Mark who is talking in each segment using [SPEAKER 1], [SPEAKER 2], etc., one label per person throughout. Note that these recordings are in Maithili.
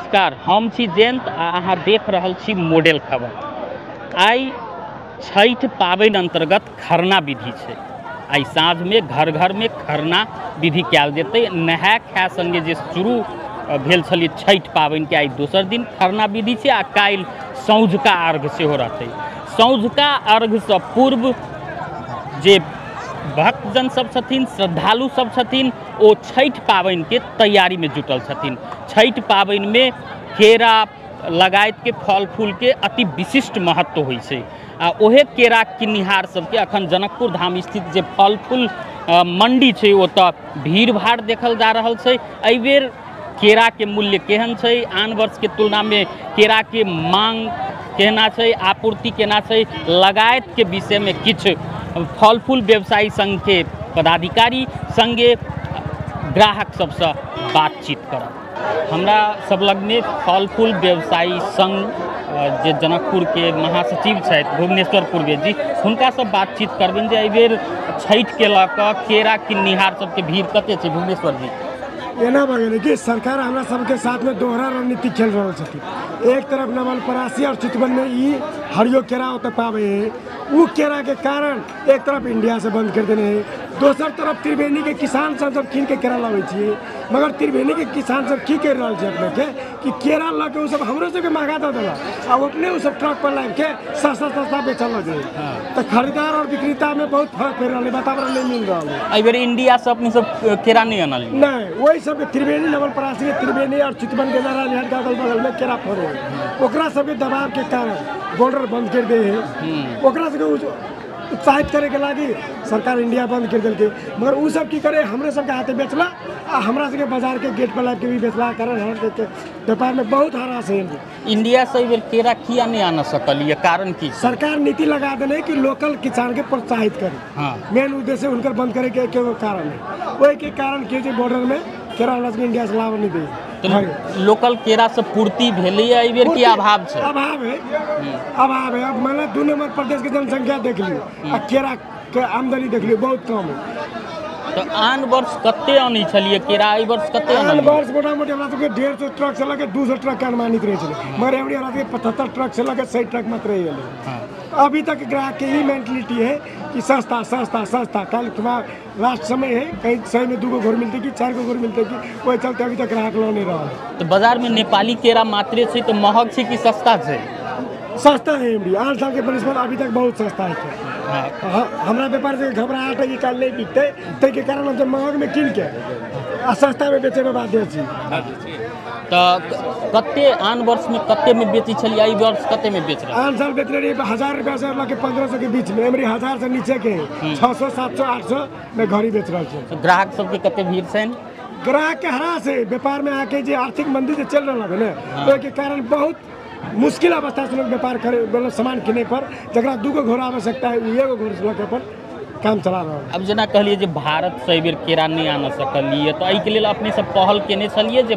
[SPEAKER 1] नमस्कार, हम छी जयंत आ अहाँ देख रहल छी मॉडल खबर। आइ छठि पाबनि अंतर्गत खरना विधि छै। आइ साँझमे घर घरमे खरना विधि कयल जेतै। नहाय खाय संगे जे शुरू भेल छलै छठि पाबनिके, आइ दोसर दिन खरना विधि छै आ काल्हि सौंझका अर्घ सेहो रहतै। सौंझका अर्घसँ पूर्व जे भक्तजन सब छथिन, श्रद्धालु सब छथिन, ओ छठि पाबनिके तैयारीमे जुटल छथिन। छठि पाबनिमे केरा लगायतके फल फूलके अति विशिष्ट महत्व होइ छै आ ओहे केरा किनिहार सबके अखन जनकपुर धाम स्थित जे फल फूल मंडी छै ओतऽ भीड़ भाड़ देखल जा रहल छै। एहिबेर केराके मूल्य केहन छै, आन वर्षके तुलनामे केराके मांग केना छै, आपूर्ति केना छै, लगायतके विषयमे किछु फल फूल व्यवसायी संघके पदाधिकारी संगे ग्राहक सबसँ बातचीत करब। हमरा सब लगमे फल फूल व्यवसायी संघ जे जनकपुर के महासचिव छथि भुवनेश्वर पूर्वे जी, हुनका सब बातचीत करबनि जे एहिबेर छठिके लऽ कऽ केरा किननिहार सबके भीड़ कते छै। भुवनेश्वर जी,
[SPEAKER 2] एना भऽ गेलै कि सरकार हमरा सबके साथमे दोहरा रणनीति खेल रहल छथिन। एक तरफ नवलपरासी और चितवन में ई हरियो केरा ओतऽ पाबै है, उ केरा के कारण एक तरफ इंडिया से बंद कर देने है, दोसर तरफ त्रिवेणी के किसान सब सब कीन के केरा लाबै छियै। मगर त्रिवेणी के किसान सब की कर रहल छै अपने के कि केरा लऽ के ओ सब हमरो सबके महगा दऽ देलक आ अपने ओ सब ट्रक पर लाबि के सस्ता सस्ता बेचऽ लगै। तऽ खरीदार और विक्रेता में बहुत फर्क पड़ि रहल है, वातावरण नहीं मिल रहल है।
[SPEAKER 1] एहिबेर इंडिया से अपने सब केरा नहीं अनलियै?
[SPEAKER 2] नहीं, वही सबके त्रिवेणी नवलपरासी के त्रिवेणी और चितवन के नारायण के अगल बगल में केरा फड़े है, ओकरा सबके दबाव के कारण बॉर्डर बंद कर दे है। ओकरा सबके उत्साहित करे के लागी सरकार इंडिया बंद कर देलकै। मगर उ सब की करे, हमरे सबके हाथे बेचला आ हमरा सबके बाजार के गेट पर लाबि के भी बेचला, कारण हमरा सबके व्यापार में बहुत हरास है।
[SPEAKER 1] इंडिया से एहिबेर केरा किया नहीं आना सकलियै, कारण की?
[SPEAKER 2] सरकार नीति लगा देने कि लोकल किसान के प्रोत्साहित करे।
[SPEAKER 1] हाँ,
[SPEAKER 2] मेन उद्देश्य उनकर बंद करे के एकेगो कारण है। ओहि के कारण की जे बॉर्डर में केरा हमरा सबके इंडिया से लाभ नहीं दे।
[SPEAKER 1] तो लोकल केरा से पूर्ति भेलैया एहिबेर की अभाव छै?
[SPEAKER 2] अभाव है, अभाव है। अब माने 2 नंबर प्रदेश के जनसंख्या देख लियौ आ केरा के आमदनी देख लियौ, बहुत कम है।
[SPEAKER 1] तो आन वर्ष कते अनै छलियै केरा, एहि वर्ष कते
[SPEAKER 2] आन
[SPEAKER 1] अनलियै?
[SPEAKER 2] वर्ष मोटा मोटी हमरा सबके 150 ट्रक से लऽ के 200 ट्रक के अनुमानित रहै छलै, मगर एबरी हमरा सबके 75 ट्रक से लऽ के 100 ट्रक मात्र रहि गेलै। अभी तक ग्राहक के ई मेंटलिटी है कि सस्ता सस्ता सस्ता। कल तुम्हारा लास्ट समय है, कहीं 100 में 2 गो घोर मिलते कि 4 गो घोर मिलते कि वही चलते अभी तक ग्राहक लऽ नहीं रहा है।
[SPEAKER 1] तो बाजार में नेपाली केरा मात्रे छै तो महग छै कि सस्ता छै?
[SPEAKER 2] सस्ता है एमरी, आठ साल के बनस्पत अभी तक बहुत सस्ता है।
[SPEAKER 1] हाँ,
[SPEAKER 2] हमरा व्यापार से घबराहट है कि कल नहीं बिकते, ताहि के कारण हम सब महग में कीन के आ सस्ता में बेचे में बाध्य छी।
[SPEAKER 1] तऽ कते आन वर्ष में कते में बेचै छलियै, एहि वर्ष कते में बेच रहल?
[SPEAKER 2] आन साल बेचने रहियै 1000 रुपया से लऽ के 1500 के बीच में, एमरी 1000 से नीचे के 600 700 800 में घड़ी बेच रहल छै।
[SPEAKER 1] ग्राहक सबके कते भीड़ छनि?
[SPEAKER 2] ग्राहक के हरास है व्यापार में आके, जे आर्थिक मंदी जे चल रहल है ने, ओहिके कारण बहुत मुश्किल अवस्था से लोग व्यापार करे, मतलब सामान किने पर जकरा 2 गो घोड़ा आवश्यकता है उ 1 गो घोड़ से लऽ के अपन काम चला रहल है।
[SPEAKER 1] अब जेना कहलियै जे भारत से एहिबेर केरा नहि आन सकलियै, तऽ एहिके लेल अपने सब पहल केने छलियै जे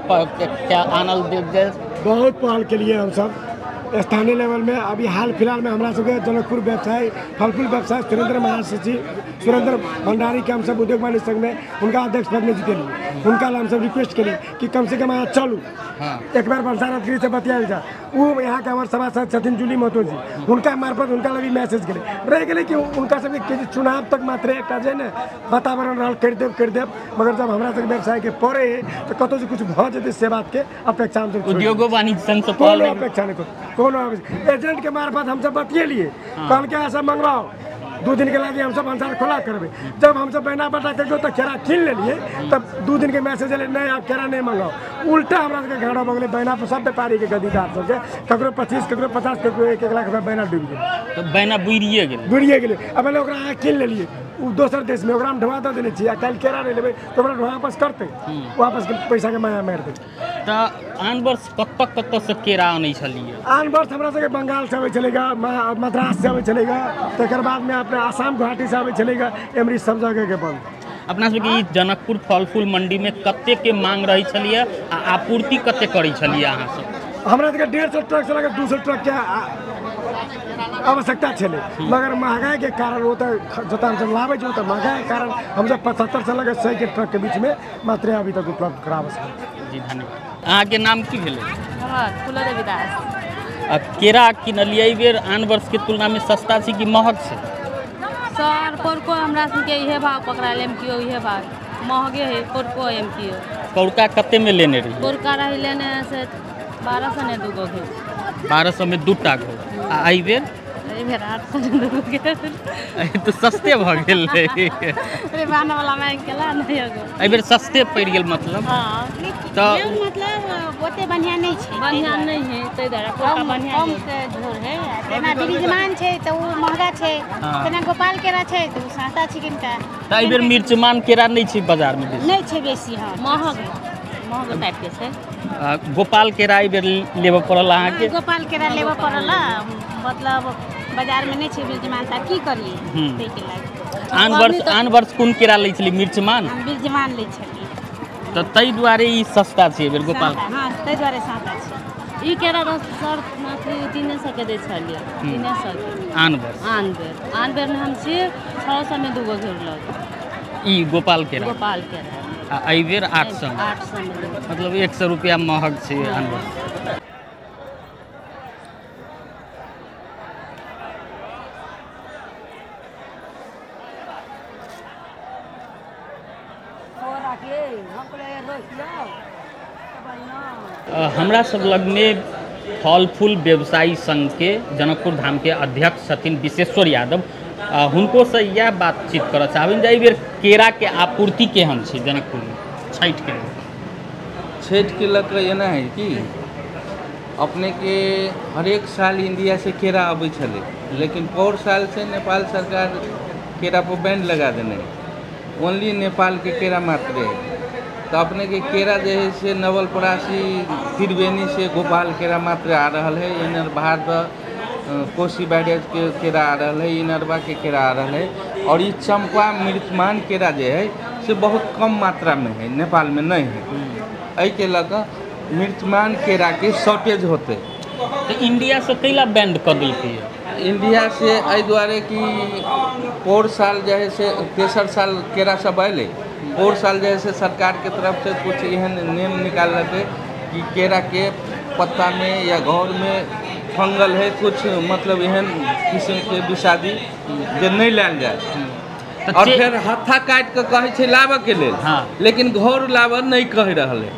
[SPEAKER 1] आनल जाय?
[SPEAKER 2] बहुत पहल के लिए हम सब स्थानीय लेवल में अभी हाल फिलहाल में हमरा सबके जनकपुर व्यवसाय फल फूल व्यवसाय सुरेंद्र महासचिव सुरेंद्र भंडारी के हम सब उद्योग वाणिज्य संघ में उनका अध्यक्ष पद में जीतेलियै। हुनका ला हम सब रिक्वेस्ट केलियै कि कम से कम अहाँ चलू, एक बार भंसार से बतियाल जा। उ यहाँ के हमारे सभासद छथिन जूली महतो जी, हुनका मार्फत हुनका लग भी मैसेज गेलै रहि गेलै कि हुनका सबके चुनाव तक मात्र एकटा जे ने वातावरण रहल करि देब करि देब, मगर जब हमरा सबके व्यवसाय के पड़े है तऽ कतौ से कुछ भऽ जेतै से बात के अपेक्षा हम सब
[SPEAKER 1] उद्योगो वाणिज्य संघ से
[SPEAKER 2] कोनो अपेक्षा नहीं, कोनो एजेंट के मार्फत हम सब बतियेलियै, कहलकै अहाँ सब मंगवाओ 2 दिन के लागी हम सब भंसार खुला करबै। जब हम सब बहना बटा करके तऽ केरा कीन लेलियै, तब 2 दिन के मैसेज एलै नहीं आप केरा नहीं मंगाओ। उल्टा हमरा सबके घाटा भऽ गेलै बहना पर, सब व्यापारी के गदीदार सबके ककरो 25 ककरो 50 ककरो 1-1 लाख रुपया बहना डूबि गेलै।
[SPEAKER 1] तऽ बहना बुड़िए गेलै,
[SPEAKER 2] बुड़िए गेलै। अब मानि ओकरा अहाँ कीन लेलियै ओ दोसर देशमे, ओकरा हम ढोआ दऽ देने छियै आ काल्हि केरा नहि लेबै तऽ ओकरा ढोआ वापस करतै, वापस पैसाके माया मारि देतै।
[SPEAKER 1] तऽ आन वर्ष कतऽ कतऽ से केरा अनै छलियै?
[SPEAKER 2] आन वर्ष हमरा सबके बंगाल से अबै छलै गा, मद्रास से अबै छलै गा, तकर बादमे अपने आसाम गुवाहाटी से अबै छलै गा, एमरी सब जगह के बंद।
[SPEAKER 1] अपना सबके ई जनकपुर फल फूल मंडी में कते के मांग रहै छलियै आ आपूर्ति कते करै छलियै अहाँ सब?
[SPEAKER 2] हमरा सबके 150 ट्रक से लऽ के 200 ट्रक के आवश्यकता छलै, मगर महगाई के कारण ओ तऽ जतऽ हमसब लाबै छी ओतऽ महगाई के कारण हमसब 75 से लऽ के 100 के ट्रक के बीच में मात्र अभी तक उपलब्ध कराबऽ सकै।
[SPEAKER 1] जी धन्यवाद। अहाँके नाम की भेलै?
[SPEAKER 3] हमर फूलो देवी दास।
[SPEAKER 1] आ केरा किनलियै एहि बेर आन वर्षके तुलनामे सस्ता छै कि महग छै?
[SPEAKER 3] सर पौरको हमरा सबके इहे भाव पकड़ायल, एम कियो इहे भाव महगे है पौरको एम कियो।
[SPEAKER 1] पौरका कते में लेने रही?
[SPEAKER 3] पौरका रही लेने से 1200 ने दूगो घे।
[SPEAKER 1] 1200 में दूटा घो। आ एहि बेर?
[SPEAKER 3] एहि बेर 800 ने दूगो घे।
[SPEAKER 1] तऽ सस्ते भऽ गेल।
[SPEAKER 3] अरे बान्हवला मांगि केला नहि एगो।
[SPEAKER 1] एहि बेर सस्ते पड़ि गेल मतलब।
[SPEAKER 3] हँ
[SPEAKER 1] तऽ
[SPEAKER 4] मतलब ओते बढ़िआँ नहि छै।
[SPEAKER 3] बढ़िआँ नहि है ताहि दुआरे पौरका बढ़िआँ
[SPEAKER 4] कम के झोर है। जेना बिरिजमान छै तऽ ओ महगा छै, जेना गोपाल केरा छै तऽ ओ सस्ता छै किनका।
[SPEAKER 1] तऽ एहि बेर मिर्चमान केरा नहि छै बाजारमे बेसी?
[SPEAKER 4] नहि छै बेसी। हँ
[SPEAKER 3] महग महग टाइपके छै।
[SPEAKER 1] गोपाल केरा एहि बेर लेबऽ पड़ल अहाँके?
[SPEAKER 4] गोपाल केरा लेबऽ पड़ल, मतलब बाजारमे नहि छै बिरिजमान तऽ की करियै ताहिके लागि।
[SPEAKER 1] आन वर्ष कोन केरा लै छलियै? मिर्चमान?
[SPEAKER 4] बिरिजमान लै छलियै।
[SPEAKER 1] तऽ ताहि दुआरे ई सस्ता छै एहि बेर गोपाल?
[SPEAKER 4] हँ ताहि दुआरे सस्ता छै।
[SPEAKER 3] ई केरा सर अथी 300 के दै छलियै, 300 के।
[SPEAKER 1] आन वर्ष?
[SPEAKER 3] आन बेर, आन बेरमे हम छी 600 मे दूगो घेरलक
[SPEAKER 1] ई गोपाल केरा।
[SPEAKER 3] गोपाल केरा।
[SPEAKER 1] आ एहि बेर 800?
[SPEAKER 3] 800 मे।
[SPEAKER 1] मतलब 100 रुपया महग छै आन वर्ष। हमरा सब लगमे फल फूल व्यवसायी संघके जनकपुर धामके अध्यक्ष छथिन विशेश्वर यादव, हुनको से इएह बातचीत करऽ चाहबनि जे एहि बेर केराके आपूर्ति केहन छै जनकपुरमे छठिके?
[SPEAKER 5] छठिके लऽ कऽ एना है कि अपनेके हरेक साल इंडिया से केरा अबै छलै, लेकिन पौर साल से नेपाल सरकार केरा पर बैन लगा देने है, ओनली नेपालके केरा मात्र है। तऽ अपनेके केरा जे है से नवलपरासी त्रिवेणी से गोपाल केरा मात्र आ रहल है। इनर बाहर कोसी बैरेज के केरा आ रहल है, इनरवा के केरा आ रहल है। और ई चंपा मृतमान केरा जे है से बहुत कम मात्रा में है, नेपाल में नहीं है। एहिके लऽ कऽ मृतमान केराके शॉर्टेज होतै।
[SPEAKER 1] तऽ इंडिया से कैला बैंड कऽ देलकै?
[SPEAKER 5] इंडिया से एहि दुआरे कि पौर साल जे है से तेसर साल केरा सब अयलै, पौर साल जे है से सरकार के तरफ से कुछ एहन नियम निकाललकै कि केरा के पत्ता में या घौर में फंगल है, कुछ मतलब एहन किस्म के विषादी जे नहि लायल जाय। और फेर हत्था काटि कऽ कहै छै लाबऽ के लेल, लेकिन घौर लाबऽ नहि कहि रहल है।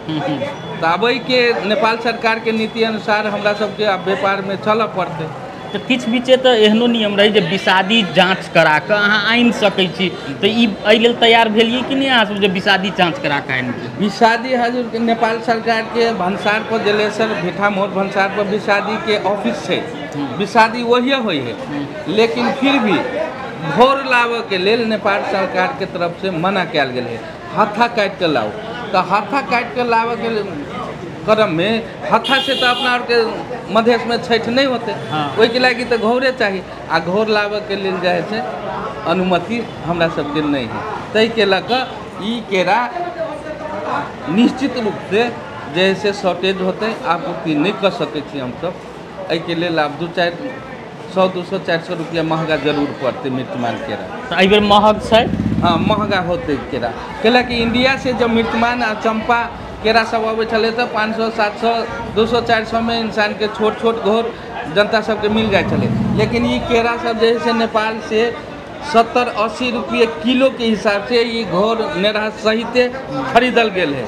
[SPEAKER 5] तऽ आब एहिके नेपाल सरकार के नीति अनुसार हमरा सबके आब व्यापार में चलऽ पड़तै।
[SPEAKER 1] तऽ किछु बीचे तऽ एहनो नियम रहै जे विषादी जाँच करा कऽ अहाँ आनि सकै छी, तऽ ई एहि लेल तैयार भेलियै कि नहि अहाँ सब जे विषादी जाँच करा कऽ आनि?
[SPEAKER 5] विषादी हजूर नेपाल सरकार के भनसार पर जलेसर भिठा मोड़ भनसार पर विषादी के ऑफिस छै, विषादी वही होइ है, लेकिन फिर भी घोर लाबऽ के लेल नेपाल सरकार के तरफ से मना कयल गेल है, हत्था काटि कऽ लाउ। तऽ हत्था काटि कऽ लाबऽ के क्रम में हत्था से तऽ अपना आरके मधेशमे छठि नहि होतै, ओहिके लागि तऽ घौरे चाही, आ घौर लाबऽके लेल जे है से अनुमति हमरा सबके नहि है। ताहिके लऽ कऽ ई केरा निश्चित रूपसँ जे है से शॉर्टेज होतै, आपूर्ति नहि कऽ सकै छी हमसब। एहिके लेल आब 2-4 100, 200, 400 रुपया महगा जरूर पड़तै मृतमान केरा।
[SPEAKER 1] तऽ एहि बेर महग छै?
[SPEAKER 5] हाँ महगा होतै केरा, कैलाकि इंडिया से जब मृतमान आ चंपा केरा सब अबै छलै तऽ 500, 700, 200, 400 में इंसानके छोट छोट घोर जनता सबके मिल जाइ छलै। लेकिन ई केरा सब जे है से नेपाल से 70-80 रुपये किलो के हिसाब से ई घोर नेरहा सहिते खरीदल गेल है।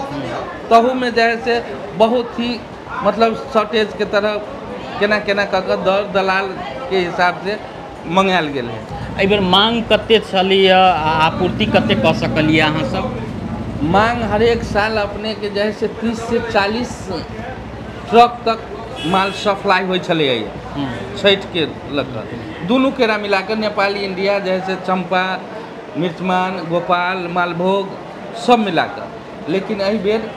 [SPEAKER 5] तहूमे जे है से बहुत ही मतलब शॉर्टेज के तरह केना केना कऽ कऽ दर दलाल के हिसाब से मंगायल गेल है।
[SPEAKER 1] एहि बेर मांग कते छलैए आ आपूर्ति कते कऽ सकलियै अहाँ सब?
[SPEAKER 5] मांग हरेक साल अपने के जे है से 30 से 40 ट्रक तक माल सप्लाई होइ छलैए छठिके लऽ कऽ, दुनू केरा मिला कऽ नेपाली इंडिया जे है से चंपा मिर्चमान गोपाल मालभोग सब मिला कऽ। लेकिन एहि बेर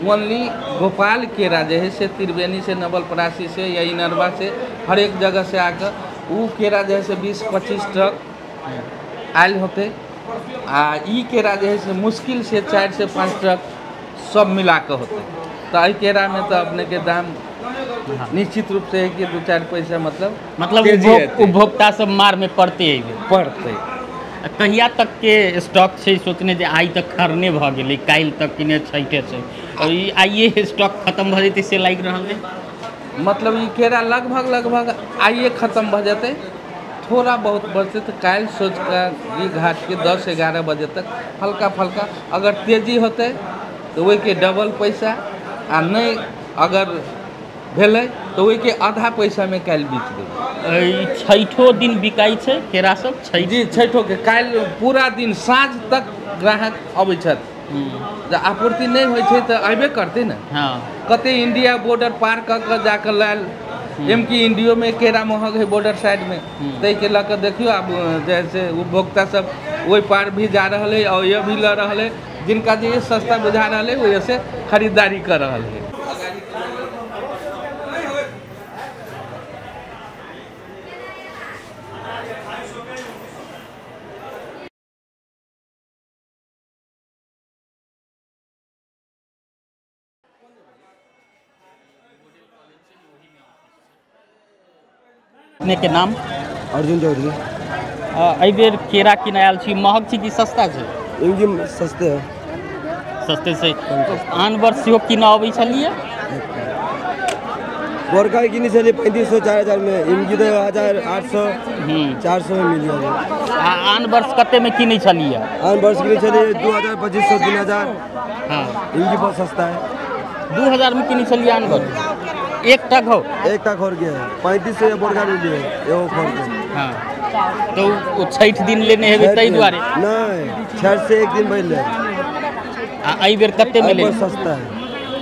[SPEAKER 5] ओनली गोपाल केरा जे है से त्रिवेणी से नवलपरासी से या इनरवा से हरेक जगह से आकर उ केरा जे है से 20-25 ट्रक आयल होतै, आ ई केरा जे है से मुश्किल से 4 से 5 ट्रक सब मिला कऽ होतै। तऽ एहि केरामे तऽ अपनेके दाम निश्चित रूप से है कि 2-4 पैसा मतलब
[SPEAKER 1] उपभोक्ता सब मार में पड़ते एहि बेर
[SPEAKER 5] पड़तै।
[SPEAKER 1] कहिया तक के स्टॉक छै सोचने जे आइ तक खरने भऽ गेलै, काल्हि तक किने छठे छै, और ई आइए स्टॉक खत्म भऽ जेतै से लागि रहल है?
[SPEAKER 5] मतलब ई केरा लगभग लगभग आइए खत्म भऽ जेतै, थोड़ा बहुत बचतै तऽ काल्हि सोचि कऽ ई घाटके 10-11 बजे तक हल्का फल्का अगर तेजी होतै तऽ ओहिके डबल पैसा, आ नहि अगर भेलै तऽ ओहिके आधा पैसामे काल्हि बेच देबै।
[SPEAKER 1] ई छठो दिन बिकाइ छै केरा सब? छठि
[SPEAKER 5] जी, छठोके काल्हि पूरा दिन साँझ तक ग्राहक अबै छथि। जँ आपूर्ति नहि होइ छै तऽ अयबे करतै ने।
[SPEAKER 1] हँ,
[SPEAKER 5] कते इंडिया बॉर्डर पार कऽ कऽ जाकऽ लायल, एमकी इंडियोमे केरा महग है बॉर्डर साइडमे, ताहिके लऽ कऽ देखियौ आब जैसे उपभोक्ता सब ओहि पार भी जा रहल है और ये भी लऽ रहल है, जिनका जे सस्ता बुझा रहल है ओहिसँ खरीदारी कऽ रहल है।
[SPEAKER 1] अपने के नाम?
[SPEAKER 2] अर्जुन चौधरी।
[SPEAKER 1] एहि बेर केरा किन आयल छी, महग छी कि सस्ता छै?
[SPEAKER 2] इनकी सस्ते है।
[SPEAKER 1] सस्ते छै। आन वर्ष सेहो किन अबै छलियै?
[SPEAKER 2] बड़का किनी छलियै 3500 4000 में, इनकी तो 1800 400 में मिल जाए।
[SPEAKER 1] आ आन वर्ष कते में किनै छलियै?
[SPEAKER 2] आन वर्ष किनी छलियै 2000 2500 3000।
[SPEAKER 1] हाँ,
[SPEAKER 2] इनकी बहुत सस्ता है।
[SPEAKER 1] 2000 में किनै छलियै आन वर्ष? एकटा घौर?
[SPEAKER 2] एकटा घौर के 3500 बड़का लेलियै एगो घौर के।
[SPEAKER 1] हाँ, तो ओ छठि दिन लेने हेबै ताहि दुआरे?
[SPEAKER 2] नहीं, छठ से एक दिन पहले।
[SPEAKER 1] आ एहि बेर कते में लेलियै?
[SPEAKER 2] सस्ता है,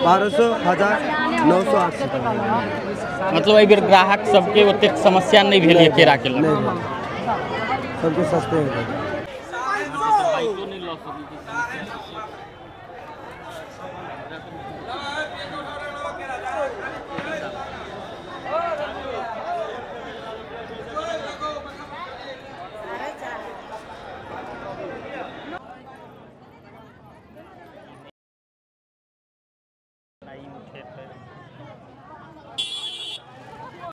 [SPEAKER 2] 1200 1000 900 800।
[SPEAKER 1] मतलब एहि बेर ग्राहक सबके ओतेक समस्या नहि भेल केरा के लऽ?
[SPEAKER 2] सबके सस्ते है।